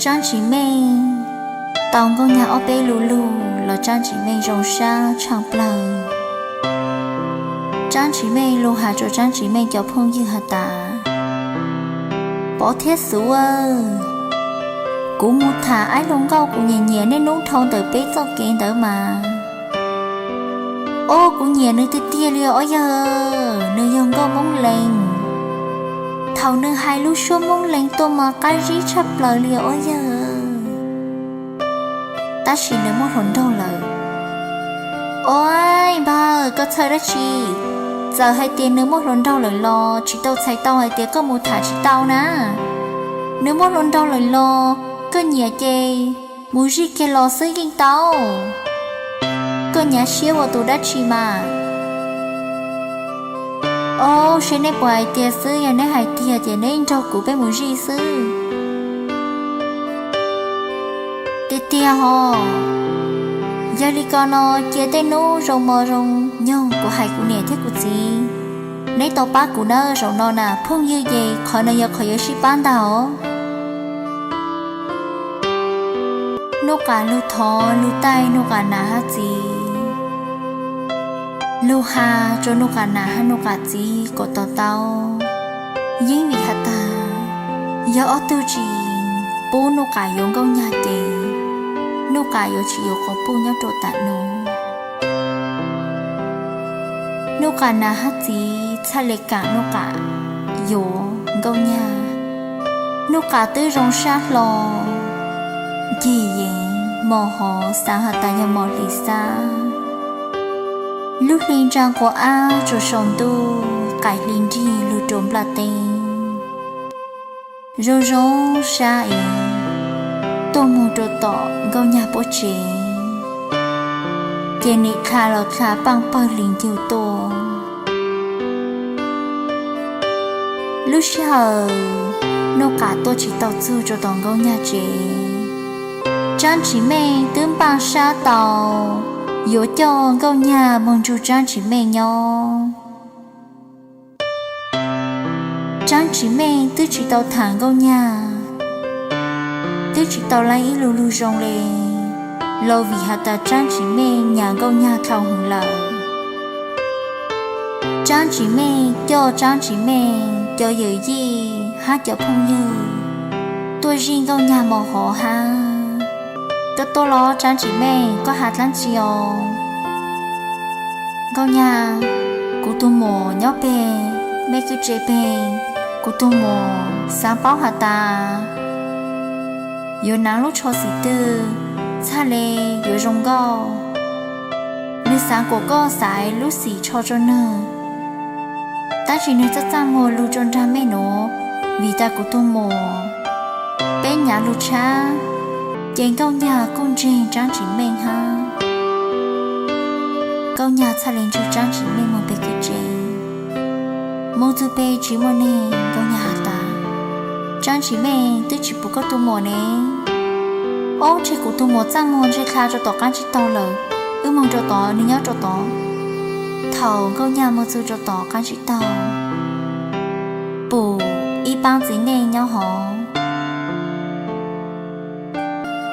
Tsaab Ntsim Meej tau Nkauj Nyag ob peb lug lug los Tsaab Ntsim Meej zoo sab tshaaj plawg. Tsaab Ntsim Meej lug has rua Tsaab Ntsim Meej cov phooj ywg has tas, Pov thiab Xuv aw, kuv moog tham aib lug nkauj kuv nyam nyiam nej nub dhau ntawm peb txoj kev ntawd mas. Ob, kuv nyiam nws tiag tiag li os yawg, nws yog nkauj Moob Lees. Thaum nws hais lub suab Moob Lees tuaj mas qab zib tshaj plaws li os yawg. Tab sis nws muaj hluas nraug lawm. Ob, npawg, koj txhawj dab tsi? Txawm hais tias nws muaj hluas nraug lawm los tsis tau txhais tau hais tias koj mus tham tsis tau na. Nws muaj hluas nraug lawm los koj nyiam ces mus zij kiag los xwb yeej tau. Koj nyav siab ua tus dab tsi mas? Ob, seb neb puas hais tiag xwb, yog neb hais tiag ces neb nrog kuv peb mus zij xwb. Tiag tiag hos. Yog li ko no cia tej nub zoo mos zoo nyoog kuv hais kuv niam thiab kuv txiv, neb tau pab kuv na. Zaum no na phooj ywg ces qhov no yog qhov yuav sib pab ntag os. Nuj Qas lug thov lug taij Nuj Qas nam hab txiv, lug has rua Nuj Qas nam hab Nuj Qas txiv kom to taub. Yeeb vim has tas yog ob tug tsis pub Nuj Qas yuav Nkauj Nyag ces Nuj Qas yuav tsis yuav quas puj nyob rua tam nuav. Nuj Qas nam hab txiv txhaj le kaam Nuj Qas yuav Nkauj Nyag. Nuj Qas twb zoo sab hlo, ncig yeev mos hov, xaav has tas yog mos hlis xab. Lub hli ntsaa quas ab tsuas sau ntuj, qaim hli nrig lug rua nplaj teb. Zoo zoo sab es tuaj moog rua tom Nkauj Nyag puab tsev, ces nim dlha los dlha paaj pawg hli ncug tuaj. Lub sij hawm Nuj Qas tuaj tsis tau txug rua tom Nkauj Nyag tsev, Tsaab Ntsim Meej twb npaaj sab tau yuav coj Nkauj Nyag moog nrug Tsaab Ntsim Meej nyob. Tsaab Ntsim Meej twb tsis tau tham Nkauj Nyag, twb tsis tau laib ib lug lug zoo le, los vim has tas Tsaab Ntsim Meej nyam Nkauj Nyag dlhau hwv lawm. Tsaab Ntsim Meej coj Tsaab Ntsim Meej cov yawm yij hab cov phooj ywg tuaj zij Nkauj Nyag mos hov hab. Tuaj tuaj los Tsaab Ntsim Meej, koj has dlaab tsi os? Nkauj Nyag, kuv tug muam nyob peg mej kwj tse peg, kuv tug muam xaav paub has tas yuav naav lub tsho xim twg txhaj le yuav zoo nkauj. Nwg xaav kuas koj xaiv lub xim tsho rua nwg, tab sis nwg txaj txaj muag lug rua nraag mej nuav, vim tas kuv tug muam peb nyav lug tshab, ces Nkauj Nyag kuj ntseeg Tsaab Ntsim Meej hab. Nkauj Nyag txhaj le nrug Tsaab Ntsim Meej moog peg kwj tse. Moog txug peg tsis muaj neeg, Nkauj Nyag has tas, Tsaab Ntsim Meej, twb tsis pum koj tug muam ne. Ob, ntshe kuv tug muam txaj muag ntshe dlha rua tom qaab tsib taug lawm, wb moog rua tod, nwg nyob rua tod. Thaum Nkauj Nyag moog txug rua tom qaab tsib taug, pum ib paab txiv neej nyob hov.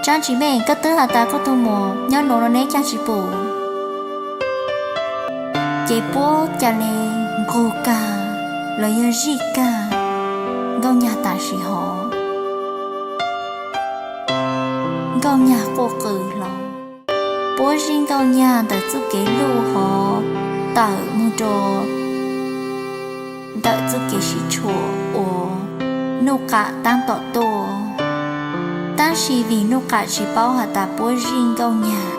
Tsaab Ntsim Meej, koj twb has tas koj tug muam nyob nuav los neb caag tsis pum? Ces puab ca le nqug kag los yog zij kag Nkauj Nyag tam sim hov. Nkauj Nyag quaj qw hlo. Puab zij Nkauj Nyag ntawm txuj kev luj hov tawm moog rua ntawm txuj kev sib tshuam uas Nuj Qas taab tom tuaj. Tab sis vim Nuj Qas tsis paub has tas puab zij Nkauj Nyag,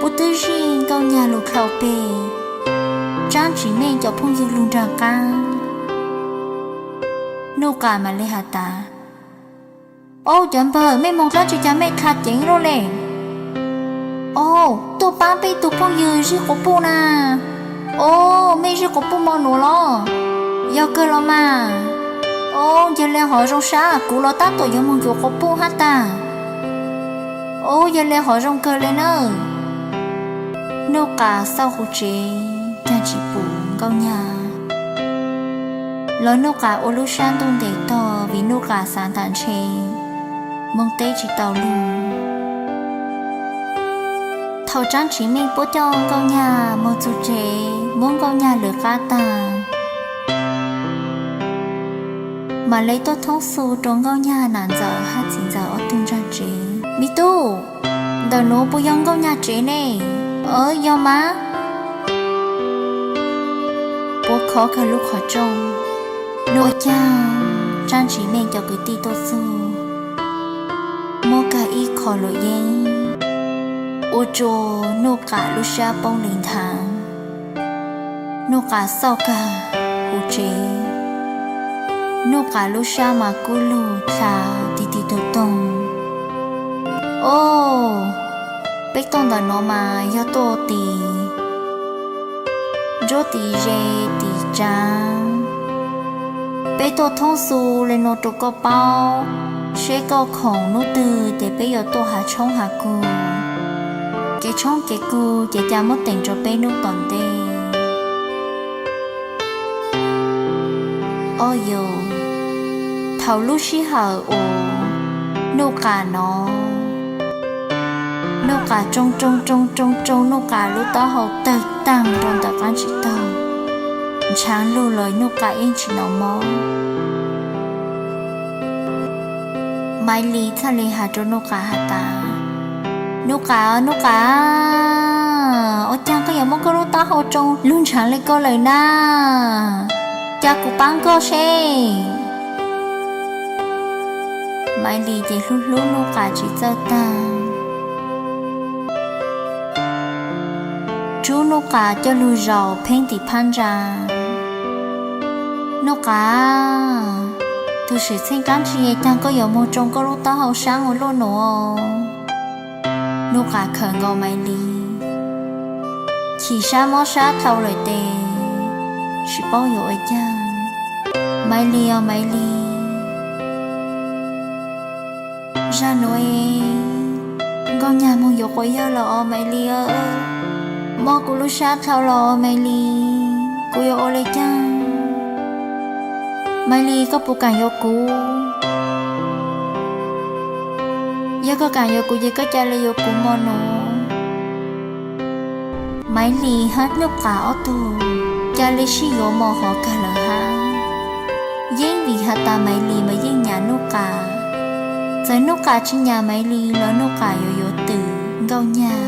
puab twb zij Nkauj Nyag lug dlhau peg, Tsaab Ntsim Meej cov phooj ywg lug nraag qaab. Nuj Qas mam le has tas, Ob, cov npawg, mej moog dlaab tsi caag mej dlha ceev luaj le? Ob, tuaj paab peb tug phooj ywg zij quas puj na. Ob, mej zij quas puj mo nuav los? Yog kawg los mas. Ob, yog le hov zoo sab, kuv los tab tom yuav moog yuav quas puj hab tag. Ob, yog le hov zoo kawg le nawb. Nuj Qas xauj huv tsev caag tsis pum Nkauj Nyag, los Nuj Qas ua lub sab ntuj ntev tog vim Nuj Qas xaav tas ntshe Moo teb tsis tau lug. Thaum Tsaab Tsiv Meej puab coj Nkauj Nyag moog txug tsev, muab Nkauj Nyag lwm qab taag, mam le tuaj thoob xu rua Nkauj Nyag nam ntxawm hab txiv ntxawm ob tug ntsaag tsev. Me tub, ntawm nuav puas yog Nkauj Nyag tsev ne? Yog mas. Puab khob kag lub qhov rooj. Nuj Caag, Tsaab Tsiv Meej cov kwv tij tuaj txug, muab kag ib qho luam yeeb, ua rua Nuj Qam lub sab poob le nthav. Nuj Qam xauj kag huv tsev, Nuj Qam lub sab mas kub lug dlha tig tig toog toog. Ob, peb tuaj ntawm nuav mas yog tuaj tis nruab tis ze tis tsaav. Peb tuaj thoob xu le nuav rua koj paub, seb koj khoom nub twg ces peb yuav tuaj has tshoob has kug. Kev tshoob kev kug ces ca muab teem rua peb nub tom ntej. Ob yus, thaum lub sij hawm uas Nuj Qam nov, Nuj Qam tsoo tsoo tsoo tsoo tsoo Nuj Qam lub taub hau tawg taag rua ntawm qaab tsi taug, ntshaav lug los Nuj Qam yeej tsi nov mob. Maiv Lis txhaj le has rua Nuj Qam has tas, Nuj Qam, Nuj Qam, ua caag koj yuav muab koj lub taub hau tsoo lug ntshaav le ko lawm na? Ca kuv paab koj seb. Maiv Lis ces hlub hlub Nuj Qam tsis txawj taag, rub Nuj Qam coj lug zaum pheeb tim phab ntsa. Nuj Qam, tug sim txheej qaab tsi caag koj yuav moog tsoo koj lub taub hau saab ua luaj nuav? Nuj Qam khawm nkaus Maiv Lis, chim sab mob sab dhau lawm tes tsis paub yuav ua caag. Maiv Lis os Maiv Lis, zag nuav Nkauj Nyag moog yuav quas yawg los os Maiv Lis. Mob kuv lub sab dhau los Maiv Lis, kuv yuav ua le caag? Maiv Lis, koj puas kaam yuav kuv? Yog koj kaam yuav kuv ces koj ca le yuav kuv mog nuav. Maiv Lis hab Nuj Qam ob tug ca le sib yuav mos hov kag lawm hab. Yeeb vim has tas Maiv Lis mas yeej nyam Nuj Qam. Txawm Nuj Qam tsi nyam Maiv Lis los Nuj Qam yuav yuav twm Nkauj Nyag.